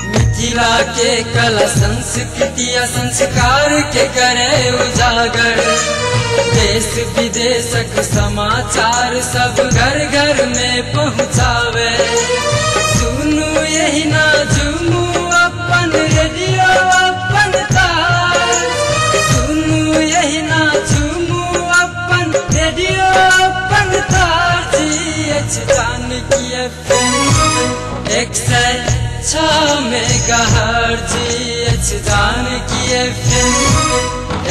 मिथिला के कला संस्कृति आ संस्कार के करे उजागर, देश विदेशक समाचार सब घर घर में पहुँचावे। सुनू यही ना झूमू अपन रेडियो अपन तार, सुनू यही ना झूमू अपन रेडियो अपन तार। G H Janaki FM 106 megahertz, G H Janaki FM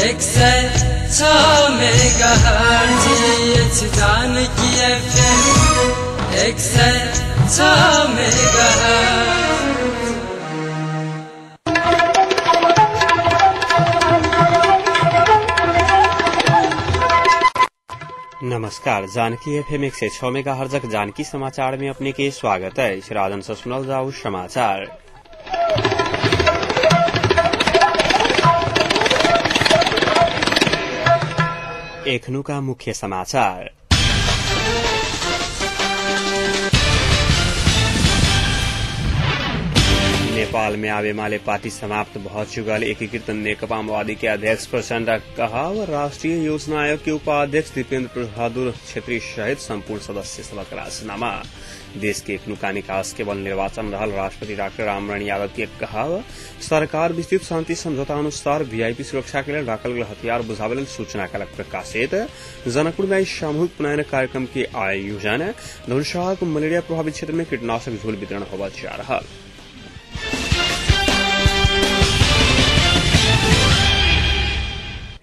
106 megahertz, G H Janaki FM 106 megahertz. नमस्कार, जानकी एफएम 106 मेगाहर्ट्ज़क जानकी समाचार में अपने के स्वागत है। राजन से सुनल जाऊ समाचार। एखनु का मुख्य समाचार। नेपाल में आब एमाले पार्टी समाप्त भ चुकल एकीकृत नेकपा माओवादी के अध्यक्ष प्रचण्ड कहा। राष्ट्रीय योजना आयोग के उपाध्यक्ष दीपेन्द्र बहादुर छेत्री सहित संपूर्ण सदस्य सबक राजीनामा। देश के एखनुका निकास केवल निर्वाचन रहल राष्ट्रपति डाक्टर रामवरण यादव के कहा। सरकार विस्तृत शांति समझौता अनुसार वीआईपी सुरक्षा के लेल राखल गेल हथियार बुझाबे लेल सूचना कलक प्रकाशित। जनकपुर में सामूहिक उपनयन कार्यक्रम के आयोजन। धनुषाक मलेरिया प्रभावित क्षेत्र में कीटनाशक झोल वितरण होबय जा रहा।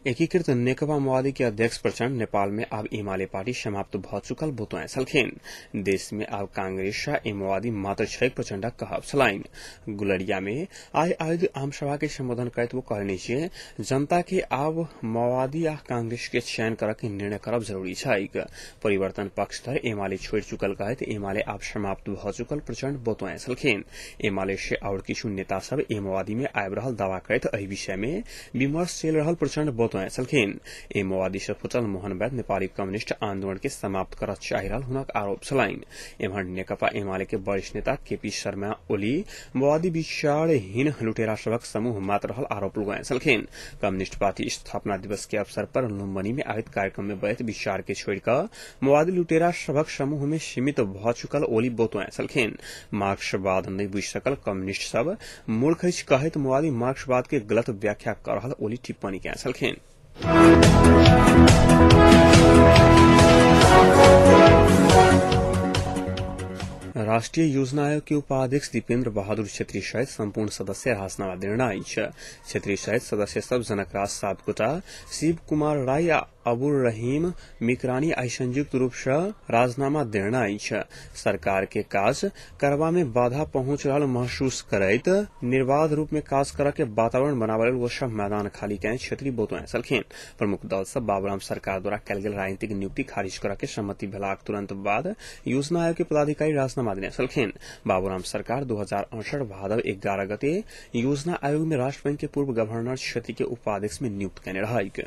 एकीकृत नेकपा माओवादी के अध्यक्ष प्रचण्ड नेपाल में आब एमाले पार्टी समाप्त भ चुकल बतौने छलखिन। देश में आब कांग्रेस आ माओवादी मात्र छैक प्रचण्ड कहब छलनि। गुलरिया में आइ आयोजित आमसभा के संबोधन करैत ओ कहलनि जे जनता के आब माओवादी आ कांग्रेस के चयन करक निर्णय करब जरूरी छैक। परिवर्तन पक्षधर एमाले छोड़ि चुकल कहैत एमाले आब समाप्त भ चुकल प्रचण्ड बतौने छलखिन। एमाले से आओर किछु नेता सब माओवादी में आबि रहल दावा करैत एहि विषय में विमर्श चलि रहल प्रचण्ड छलखिन। माओवादी से फुटल मोहन वैद्य नेपाली कम्युनिष्ट आंदोलन के समाप्त करऽ चाहि रहल हुनक आरोप छलनि। एम्हर नेकपा एमाले के वरिष्ठ नेता केपी शर्मा ओली माओवादी विचारहीन लुटेरा सभक समूह मात्र रहल आरोप लगौने छलखिन। कम्युनिष्ट पार्टी स्थापना दिवस के अवसर पर लुम्बनी में आयोजित कार्यक्रम में बढ़ैत विचार के छोड़ि कऽ माओवादी लुटेरा सभक समूह में सीमित भऽ चुकल ओली बतौने छलखिन। मार्क्सवाद नहि बुझि सकल कम्युनिष्ट सब मूर्ख अछि कहैत माओवादी मार्क्सवाद के गलत व्याख्या कऽ रहल ओली टिप्पणी कयने छलखिन। राष्ट्रीय योजना आयोग के उपाध्यक्ष दीपेन्द्र बहादुर छेत्री सहित संपूर्ण सदस्य राजीनामा देने अछि। छेत्री सहित सदस्य सब जनकराज सापकोटा, शिव कुमार राय आ अबुर रहीम मिकरानी आइ संयुक्त रूप से राजीनामा देने अछि। सरकार के काज करबा में बाधा पहुंच रहल महसूस करैत निर्बाध रूप में काज करऽ के वातावरण बनाबय लेल ओ सब मैदान खाली कयने छेत्री बतौने छलखिन। प्रमुख दल सब बाबूराम सरकार द्वारा कयल गेल राजनीतिक नियुक्ति खारिज करऽ के सहमति भेलाक तुरंत बाद योजना आयोग के पदाधिकारी राजीनामा देने छलखिन। बाबूराम सरकार 2068 भादव 11 गते योजना आयोग में राष्ट्र बैंक के पूर्व गवर्नर छेत्री के उपाध्यक्ष में नियुक्त कयने रहैक।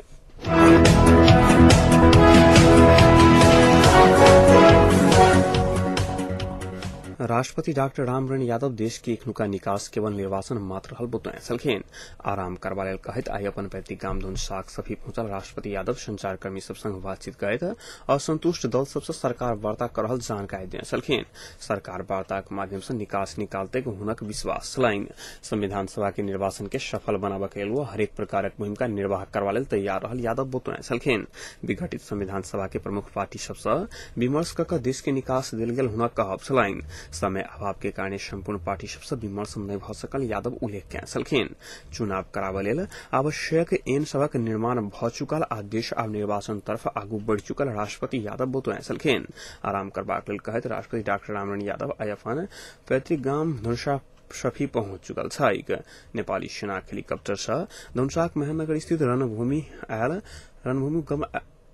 राष्ट्रपति डाक्टर रामवरण यादव देश के एखनुका निकास केवल निर्वाचन मात्र रहल बतौने छलखिन। आराम करबा लेल कहैत आइ अपन पैतृक गाम धनुषाक सफी पहुंचल राष्ट्रपति यादव संचारकर्मी सब संग बातचीत करैत असंतुष्ट दल सबसँ सरकार वार्ता कर रहल जानकारी देने छलखिन। सरकार वार्ताक माध्यम से निकास निकालतैक हुनक विश्वास छलनि। संविधान सभा के निर्वाचन के सफल बनाबऽ के लेल ओ हरेक प्रकारक भूमिका निर्वाह करबा लेल तैयार रहल यादव बतौने छलखिन। विघटित संविधान सभा के प्रमुख पार्टी सबसँ विमर्श कऽ कऽ देश के निकास देल गेल हुनक कहब छलनि। समय अभाव के कारण संपूर्ण पार्टी सबसँ विमर्श नहि भऽ सकल यादव उल्लेख कयने छलखिन। चुनाव कराबय लेल आवश्यक ऐन सभक निर्माण भऽ चुकल आ देश आब निर्वाचन तरफ आगू बढ़ि चुकल राष्ट्रपति यादव बतौने छलखिन। आराम करबाक लेल कहैत राष्ट्रपति डाक्टर रामवरण यादव आइ अपन पैतृक गाम धनुषा सफी पहुंच चुकल छैक। नेपाली सेनाक हेलीकॉप्टर सँ धनुषाक महेन्द्रनगर स्थित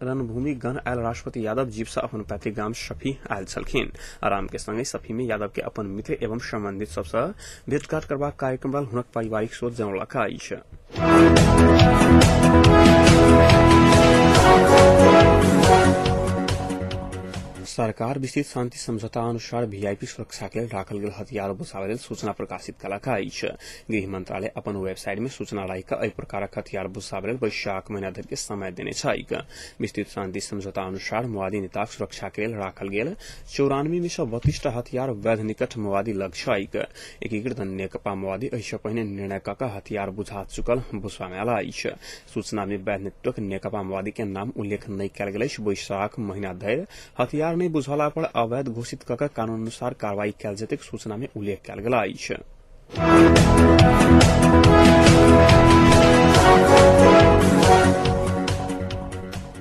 रणभूमि गण आयल राष्ट्रपति यादव जीप से अपन पैतृक गाम सफी आयल छलखिन। आराम के संगे सफी में यादव के अपन मित्र एवं संबंधित सबसँ भेंटघाट करबाक कार्यक्रम रहल हुनक पारिवारिक स्रोत जनौलक अछि। सरकार विस्तृत शान्ति समझौता अनुसार वीआईपी सुरक्षा के लेल राखल गेल हथियार बुझाबै लेल सूचना प्रकाशित कयलक अछि। गृह मंत्रालय अपन वेबसाइट में सूचना राखि कऽ एहि प्रकारक हथियार बुझाबै लेल वैशाख महीना धरि के समय देने छैक। विस्तृत शान्ति समझौता अनुसार माओवादी नेताक सुरक्षा के लेल राखल गेल 94 में सँ 32 टा हथियार वैध निकट माओवादी लग छैक। एकीकृत नेकपा माओवादी एहि सँ पहिने निर्णय कऽ कऽ हथियार बुझा चुकल बुझबा मे आयल अछि। सूचना में वैध नेतृत्वक नेकपा माओवादी के नाम उल्लेख नहि कयल गेल अछि। वैशाख महीना धरि हथियार नहि बुझला पर अवैध घोषित कऽ कऽ कानून अनुसार कार्रवाई कयल जेतैक सूचना में उल्लेख कयल गेल अछि।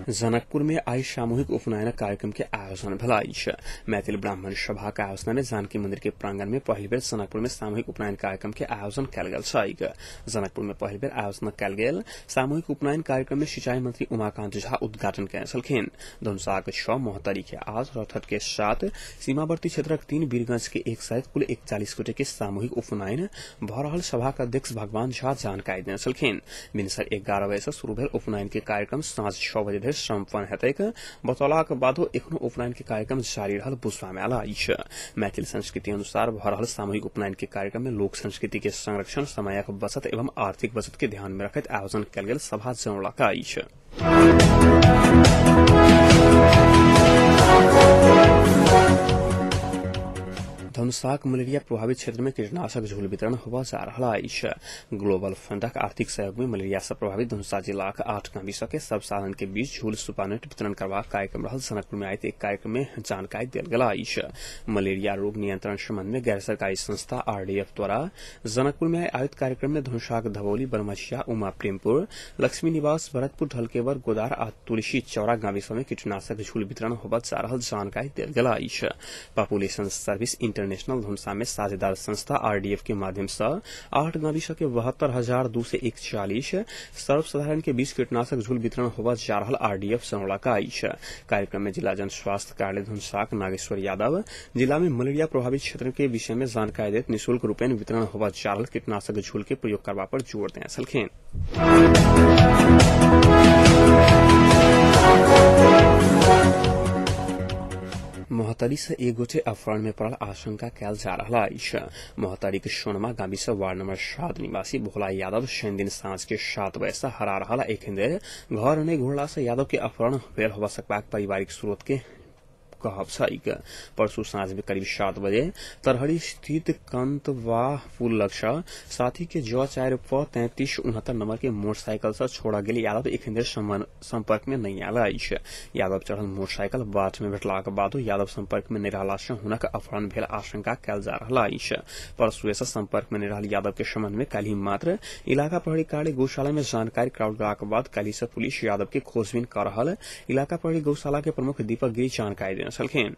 जनकपुर में आई सामूहिक उपनयन कार्यक्रम के आयोजन भेल अछि। मैथिल ब्राह्मण सभा के आयोजना में जानकी मंदिर के प्रांगण में पहिल बेर जनकपुर में सामूहिक उपनयन कार्यक्रम के आयोजन कयल गेल छैक। जनकपुर में पहिल बेर आयोजन कयल गेल सामूहिक उपनयन कार्यक्रम में सिंचाई मंत्री उमाकांत झा उद्घाटन कयने छलखिन। धनुषाक 6, महोत्तरी के 8, रौतहट के 7, सीमावर्ती क्षेत्रक 3, वीरगंज के 1 सहित कुल 41 गोटे के सामूहिक उपनयन भऽ रहल सभाक अध्यक्ष भगवान झा जानकारी देने छलखिन। भिनसर 11 बजे से शुरू भेल उपनयन के कार्यक्रम साँझ 6 बजे धरि सम्पन्न हेतैक बतौलाक बादो एखनो उपनयन के कार्यक्रम जारी रहल बुझबा मे आयल अछि। मैथिल संस्कृति अनुसार भऽ रहल सामूहिक उपनयन के कार्यक्रम में लोक संस्कृति के संरक्षण, समयक बचत एवं आर्थिक बचत के ध्यान में रखैत आयोजन कयल गेल सभा जनौलक अछि। धनुषाक मलेरिया प्रभावित क्षेत्र में कीटनाशक झोल वितरण होबय जा रहल अछि। ग्लोबल फंडक आर्थिक सहयोग में मलेरिया से प्रभावित धनुषा जिलाक 8 गाविस के सब साधन के बीच झोल सुपानेट वितरण करबाक कार्यक्रम रहल जनकपुर में आयोजित एक कार्यक्रम में जानकारी देल गेल अछि। मलेरिया रोग नियंत्रण संबंध में गैर सरकारी संस्था आरडीएफ द्वारा जनकपुर में आयोजित कार्यक्रम में धनुषाक धबौली, बरमछिया, उमा प्रेमपुर, लक्ष्मी निवास, भरतपुर, ढलकेवर, गोदार आ तुलसी चौरा गाविस में कीटनाशक झोल वितरण होबय जा रहल जानकारी देल गेल अछि। पॉपुलेशन सर्विस इंटरनेशनल धनुषा में साझेदार संस्था आरडीएफ के माध्यम से 8 गाविस के 72,241 सर्वसाधारण के बीच कीटनाशक झोल वितरण होबय जा रहल आरडीएफ जनौलक अछि। कार्यक्रम में जिला जन स्वास्थ्य कार्यालय धनुषाक नागेश्वर यादव जिला में मलेरिया प्रभावित क्षेत्र के विषय में जानकारी दैत निःशुल्क रूपेण वितरण होबय जा रहल कीटनाशक झोल के प्रयोग करबा पर जोर देने छलखिन। महोत्तरी से एक गोटे अपहरण में पड़ल आशंका कयल जा रहल अछि। महोत्तरी के सोनमा गाविस वार्ड नंबर 7 निवासी भोला यादव शनि दिन साँझ के 7 बजे से हरा रहल एखन धरि घर नहि घुरला से यादव के अपहरण भेल होबय सकबाक पारिवारिक स्रोत के कहब छैक। परसू साँझ में करीब 7 बजे तरहरी स्थित कंतवा पुल लग साथी के ज 4 प 3369 नंबर के मोटरसाइकिल से छोड़ा गेल यादव एखन धरि संपर्क में नहि आयल अछि। यादव चढ़ल मोटरसाइकिल बाट में भेटलाक बादो यादव संपर्क में नहि रहला से हुनक अपहरण भेल आशंका कयल जा रहल अछि। परसुए से संपर्क में नहि रहल यादव के संबंध में काल्हि मात्र इलाका प्रहरी कार्यालय गौशाला में जानकारी कराओल गेलाक बाद काल्हि से पुलिस यादव के खोजबीन कऽ रहल इलाका प्रहरी गौशाला के प्रमुख दीपक गिरी जानकारी देने छलखिन।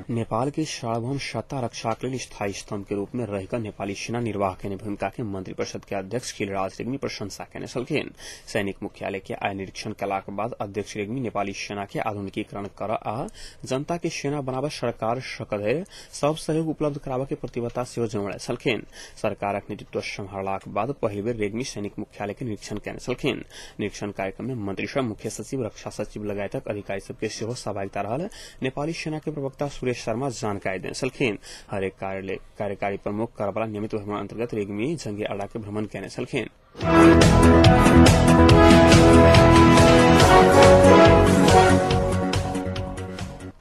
नेपाल के सार्वभौम सत्ता रक्षाक लेल स्थायी स्तंभ के रूप में रहिकऽ नेपाली सेना निर्वाह केने भूमिका के मंत्रिपरिषद के अध्यक्ष खिलराज रेग्मी प्रशंसा केने छलखिन। सैनिक मुख्यालय के आय निरीक्षण कयलाक बाद अध्यक्ष रेग्मी नेपाली सेना के आधुनिकीकरण कर आ जनता के सेना बनाबऽ सरकार सकधरि सब सहयोग उपलब्ध कराबऽ के प्रतिबद्धता सेहो जनौने छलखिन। सरकारक नेतृत्व सम्हारलाक बाद पहिल बेर रेग्मी सैनिक मुख्यालय के निरीक्षण केने छलखिन। निरीक्षण कार्यक्रम में मंत्री सब, मुख्य सचिव, रक्षा सचिव लगायतक अधिकारी सबके सेहो सहभागिता रहल नेपाली सेना के प्रवक्ता सुरेश शर्मा जानकारी देने छलखिन। हरेक कार्यकारी प्रमुख करबला नियमित भ्रमण अंतर्गत रेग्मी जंगी अड्डा के भ्रमण केने छलखिन।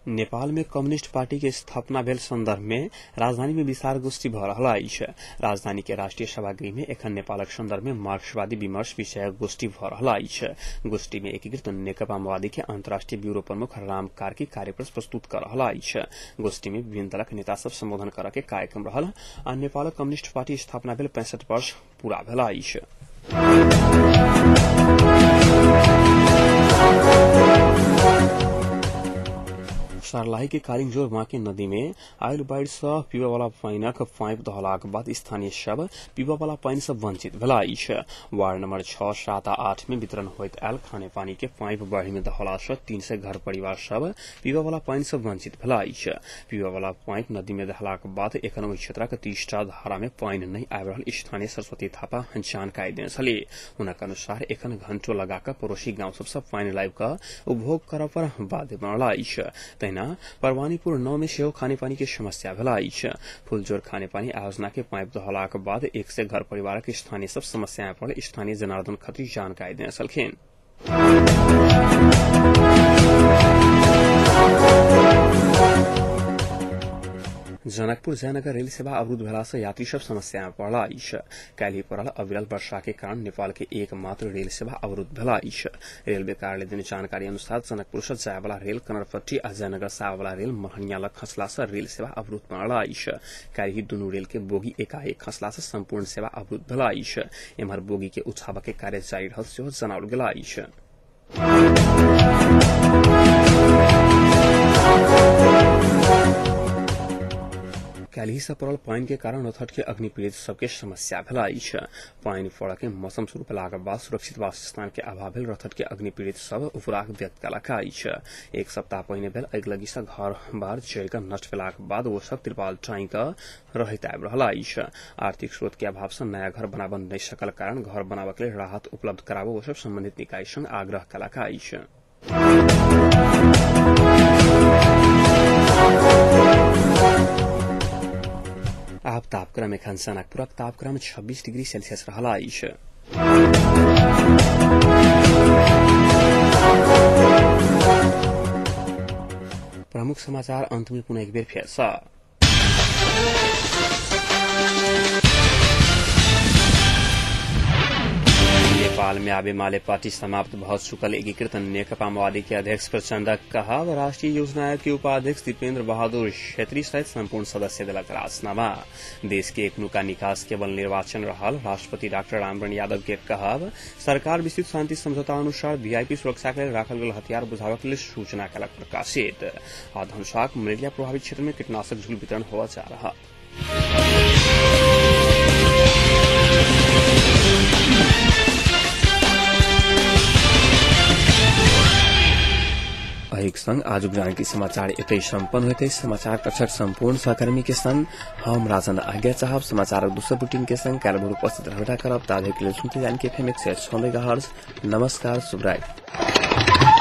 नेपाल में कम्युनिस्ट पार्टी के स्थापना भेल संदर्भ में राजधानी में विचार गोष्ठी भऽ रहल अछि। राजधानी के राष्ट्रीय सभागृह में एखन नेपालक संदर्भ में मार्क्सवादी विमर्श विषयक गोष्ठी भऽ रहल अछि। गोष्ठी में एकीकृत नेकपा माओवादी के अंतर्राष्ट्रीय ब्यूरो प्रमुख राम कार्की कार्यक्रम प्रस्तुत कर रहल अछि। गोष्ठी में विभिन्न दलक नेता सब संबोधन करऽ के कार्यक्रम रहल आ नेपालक कम्युनिस्ट पार्टी स्थापना भेल 65 वर्ष पूरा भेल अछि। सर्लाही के कालिंगजोर बाँके नदी में आयल बाढ़ि सँ पीबय वाला पानिक पाइप दहलाक बाद स्थानीय सब पीबय वाला पानि सँ वंचित भेला अछि। वार्ड नंबर 6, 7 आ 8 में वितरण होइत आयल खाने पानी के पाइप बाढ़ि में दहला सँ 300 घर परिवार सब पीबय वाला पानि सँ वंचित भेला अछि। पीबय वाला पाइप नदी में दहलाक बाद एखन ओहि क्षेत्रक 30 टा धारा में पानि नहि आबि रहल स्थानीय सरस्वती थापा जानकारी देने छलीह। हुनक अनुसार एखन घंटो लगाकऽ पड़ोसी गांव सब सँ पानि लाबि कऽ उपभोग करऽ पर बाध्य बनल अछि। तहिना परवानीपुर 9 में सेहो खानेपानी के समस्या भेला अछि। फुलजोर खानेपानी आयोजना के पाइप दहलाक बाद 100 घर परिवारक स्थानीय सब समस्या पर स्थानीय जनार्दन खत्री जानकारी देने छलखिन। जनकपुर जयनगर रेल सेवा अवरुद्ध भेला से यात्री सब समस्या में पड़ल अछि। काल्हि पड़ल अविरल वर्षा के कारण नेपाल के एकमात्र रेल सेवा अवरुद्ध भेला अछि। रेलवे कार्यालय देने जानकारी अनुसार जनकपुर से जाय वाला रेल कनरपट्टी आ जयनगर से आबय वाला रेल मरहनिया लग खसला से रेल सेवा अवरुद्ध बनल अछि। काल्हि दुनू रेल के बोगी एकाएक खसला से संपूर्ण सेवा अवरुद्ध भेला अछि। एम्हर बोगी के उठाबय के कार्य जारी रहल सेहो जनाओल गेल अछि। काल्हि से पड़ल पानि के कारण रौतहट के अग्निपीड़ित सबके समस्या भेला अछि। पानि पड़य के मौसम शुरू भेलाक बाद सुरक्षित वासस्थान के अभाव भेल रौतहट के अग्निपीड़ित सब उपराग व्यक्त कयलक अछि। एक सप्ताह पहिने भेल अगिलगी से घर बार जरि कऽ नष्ट भेलाक बाद ओ सब त्रिपाल टाँगि कऽ रहैत आबि रहल अछि। आर्थिक स्रोत के अभाव से नया घर बनाबऽ नहि सकल कारण घर बनाबऽ के लेल राहत उपलब्ध कराबऽ ओ सब संबंधित निकाय संग आग्रह कयलक अछि। आब तापक्रम एखन जनकपुरक तापक्रम 26 डिग्री सेल्सियस रहल अछि। प्रमुख समाचार अंत में पुनः एक बेर फेर सँ। नेपाल में आब एमाले पार्टी समाप्त भ चुकल एकीकृत नेकपा माओवादी के अध्यक्ष प्रचण्डक कहब। राष्ट्रीय योजना आयोग के उपाध्यक्ष दीपेन्द्र बहादुर छेत्री सहित संपूर्ण सदस्य देलक राजीनामा। देश के एकनुका निकास केवल निर्वाचन रहल राष्ट्रपति डाक्टर रामवरण यादव के कहब। सरकार विस्तृत शांति समझौता अनुसार वीआईपी सुरक्षा के लेल राखल गेल हथियार बुझाबक लेल सूचना कयलक प्रकाशित। आ धनुषाक मलेरिया प्रभावित क्षेत्र में कीटनाशक झूल वितरण होबय जा रहा। एक संग आजुक जानकी समाचार एतै सम्पन्न होइत अछि। समाचार कक्षक सम्पूर्ण सहकर्मी के संग हम राजन आज्ञा चाहब। समाचारक दोसर बुलेटिन के संग काल्हि भोर उपस्थित रहबे करब। ताधरि के लेल सुनते जानकी एफएम 106 मेगाहर्ट्ज। नमस्कार, शुभरात्रि।